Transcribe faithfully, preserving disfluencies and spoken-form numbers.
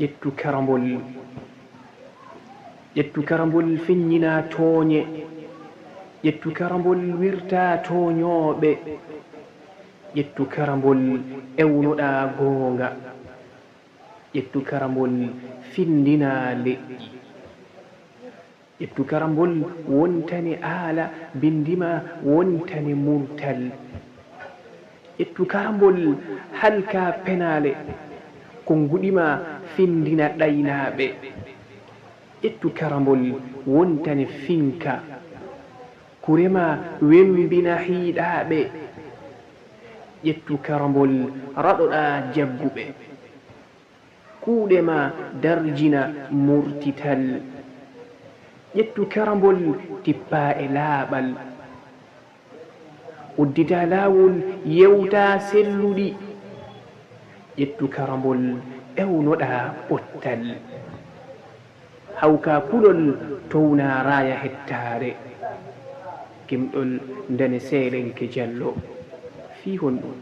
Ƴettu karambol. Ƴettu karambol feññinaa tooñe. Ƴettu karambol wirtaa tooñooɓe. Ƴettu karambol ewnoɗaa goonga. Ƴettu karambol findinaa leƴƴi. Ƴettu karambol wontane aala, bindi ma wontane murtal. Ƴettu karambol halkaa penaale, konnguɗi ma findina ɗaynaaɓe. Ƴettu karambol wontane finka, kure ma wembina hiiɗaaɓe. Ƴettu karambol raɗoɗaa jagguɓe. Kuuɗe ma darjina murtital. Ƴettu karambol tippaa e laaɓal. Udditaa laawol yewtaa selluɗi. Ƴettu karambol ewnoɗaa pottal. Hawkaa kulol townaa raaya hettaare. Gimɗol ndane seerenke jallo. Fii honɗum?